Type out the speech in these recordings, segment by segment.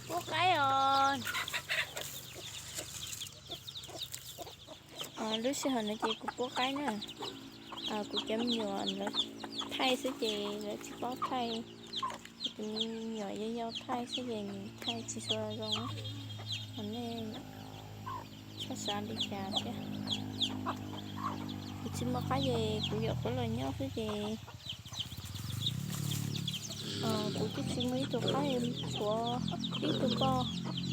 Pub qaib os. Lub sij hawm no ces kuv pub qaib na. Kuv cov me nyuam lawv thaij xwb ces lawv tsis paub thaij. Tus me nyuam yau yau thaij xwb ces nws thaij tsis tshua zoo. Ho nej txhob xav li cas thiab. Kuv tsis muaj qaib ces kuv yuav qhuav los nyob xwb ces kuv twb tsis muaj ib tug qaib, tshuav tib tug poj,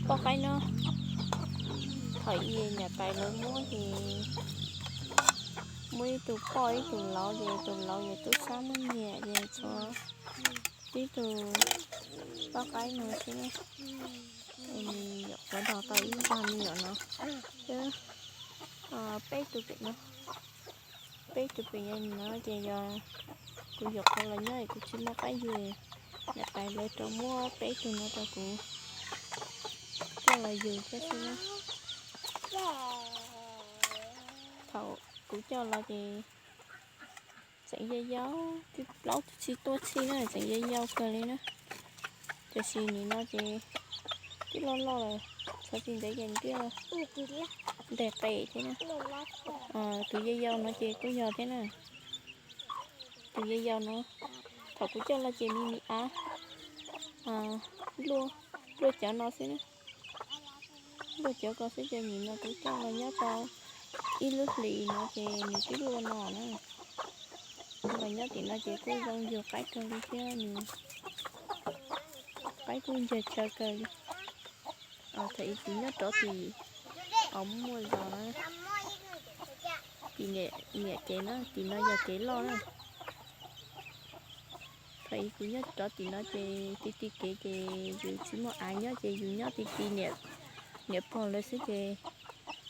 poj qaib no. Thaum ub niam tais lawv muab ces muaj ib tug poj ib tug laus ces tus laus ces tub sab muab nyiam ces tshuav tib tug poj qaib no xwb. Nws yuav qhuav los tau ib zag me nyuam no, peb tug pem no, peb tug pem no ces yog kuv yuav qhuav los nyob es kuv tsis muaj qaib yug, niam tais lawv rov muab peb tug no rau kuv coj los yug thiab xwb na. Thaum kuv coj los ces tseem yau yau, twb plaub twb tsib tuaj txhij na, tseem yau yau kawg li na. Tiam sis nim no ces twb loj loj lawm, txhoov tsis ntev ces nws twb ntes qe thiab na. Tus yau yau no ces kuj yog thiab na. Tus yau yau no, thaum kuv coj los ces me me av, luaj, luaj cov no xwb na. Luaj cov ko xwb ces nim no kuv coj los nyob tau ib lub hlis no ces nws twb luaj no na. Los nyob tim no ces kuj zoo yug qaib kawg li thiab, nws qaib kuj ncaws tsawv kawg li. Thaum ub kuv nyob rov tim, muaj zos na, tim niam kev na, tim no yog kev loj na. Thaum ub kuv nyob rov tim no ces ti ti kev ces yus tsis muaj av nyob ces yus nyob ti ti niam, niam pog lawv xwb ces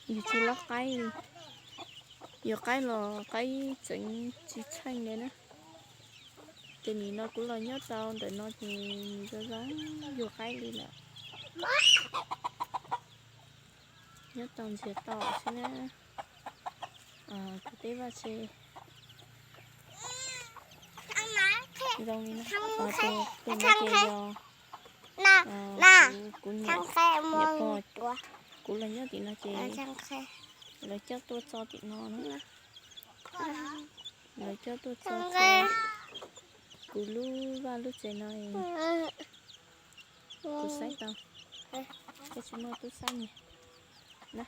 yus tsis loj qaib li. Yus qaib los qaib tseem tsis tsheej li na. Ces nim no kuv los nyob tau ntawm no ces nws zoo zoo yus qaib li lawm. Nyob tau ntxias tau xwb na. Kuv teb vaj tse zoo li no. Tus no ces yog kuv niam, niam pog, kuv los nyob tim no ces lawv coj tuaj txo tim no na. Lawv coj tuaj txo kuv lub vaj lub tsev no. Kuv saib tau, koj tsis muaj tub sab nyiam na.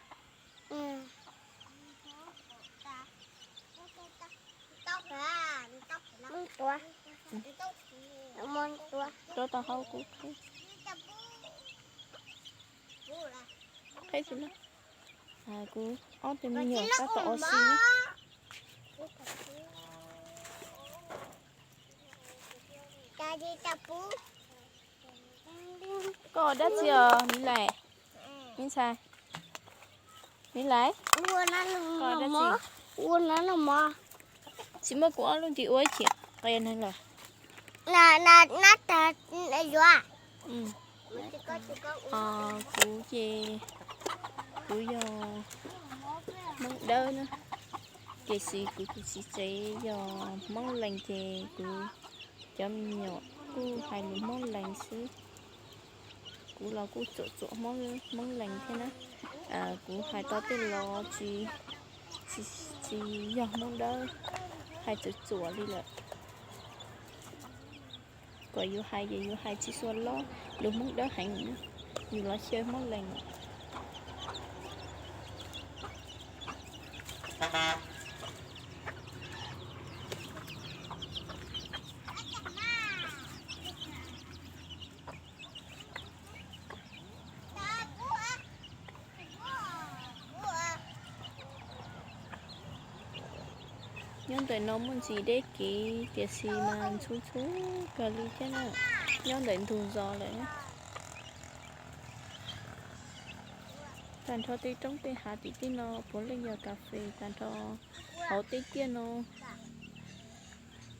Rau tau hauv kuv qheb xwb na. Kuv ob tug me nyuam tab tom ua si na. Koj ua dab tsi os Miv Lais? Miv Lais, Miv Lais, koj ua dab tsi? Tsis muaj, kuv ob lub ntim ua ib chim qia neeg lawm. Kuv ces kuv yog Hmoob Dawb na, tiam sis kuv tus txiv tsev yog Hmoob Lees ces kuv cov me nyuam kuj hais lus Hmoob Lees xwb. Kuv los kuj txuam txuam Hmoob Lees thiab na. Kuv hais tau tej lo tsis, tsis yog Hmoob Dawb, hais txuam txuam li lawm. Kom yus hais ces yus hais tsis tshua loj lus Hmoob Dawb heev, yus los xyaw Hmoob Lees. Nyob ntawm no muaj ntsis deb kev tiam sis mas ntxhub ntxhub kawg li thiab na. Nyob ntawm ntug zos lawm. Tag nrho tej roob tej hav tim tej no puav leej yog kas fes tag nrho, hauv tej tiaj no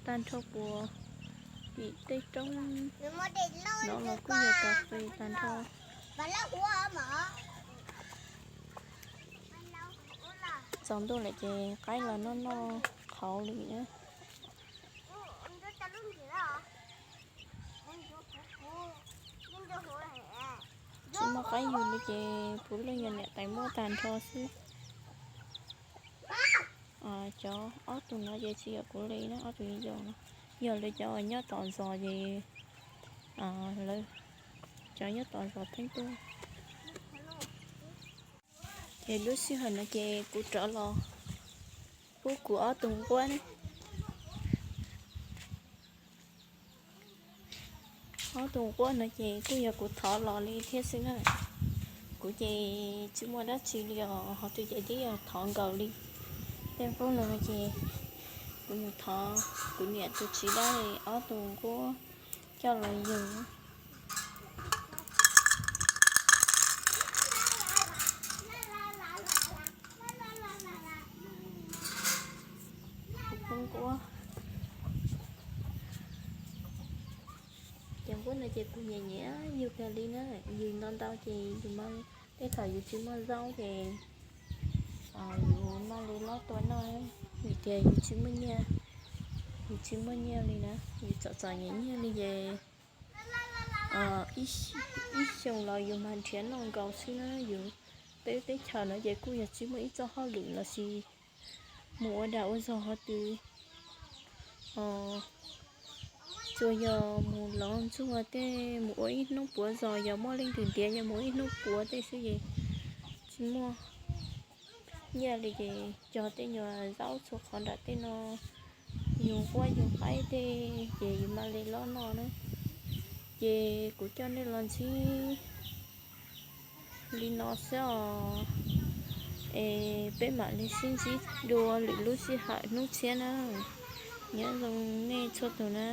tag nrho puas Tim tej roob no los kuj yog kas fes tag nrho. Tsaus ntuj lawm ces qaib los noj noj qhauv li na. Tsis muaj qaib yug li ces puav leej yog niam tais muab tag nrho xwb. Cov ob tug no ces tsis yog kuv li na, ob tug yau no yog lawv cov nyob tom zos ces lawv cov nyob tom zos pheej tuaj. Ces lub sij hawm no ces kuv rov los pub kuv ob tug nquab na. Ob tug nquab no ces kuj yog kuv thov los li thiab xwb na. Kuv ces tsis muaj dab tsi li os, ho tus ces twb yog thov nkaus li. Tej poob no ces kuv mus thov kuv niam tus txiv dab ob tug nquab coj los yug. Kuv poob nquab. Cov nquab no ces kuv nyiam nyiam yug kawg li na, yug ntau ntau ces yus, tej thaum yus tsis muaj zaub ces yus mam li lob tua noj, vim tias yus tsis muaj nyiaj, yus tsis muaj nyiaj li na, yus txom txom nyem nyiaj li ces ib xyoos los yus mas nrhiav noj nkaus xwb na. Yus peb teb chaws no ces kuj yog tsis muaj ib txoj hauj lwm lossis mus ua dag ua zog qhov twg. Tsuas yog mus lov ntxuag tej, mus ua ib hnub puav zos, yog muaj leej twg ntiav yog mus ua ib hnub puav tej xwb ces tsis muaj nyiaj li ces cog tej nyuag zaub txhua qhov nram tej no, yug nquab yug qaib tej ces yus mam li lob noj na. Ces kuv coj nej los ntsib li no xwb os, es peb mam li sib ntsib dua lwm lub sij hawm hnub tshiab na. Nyob zoo nej txhua tus na.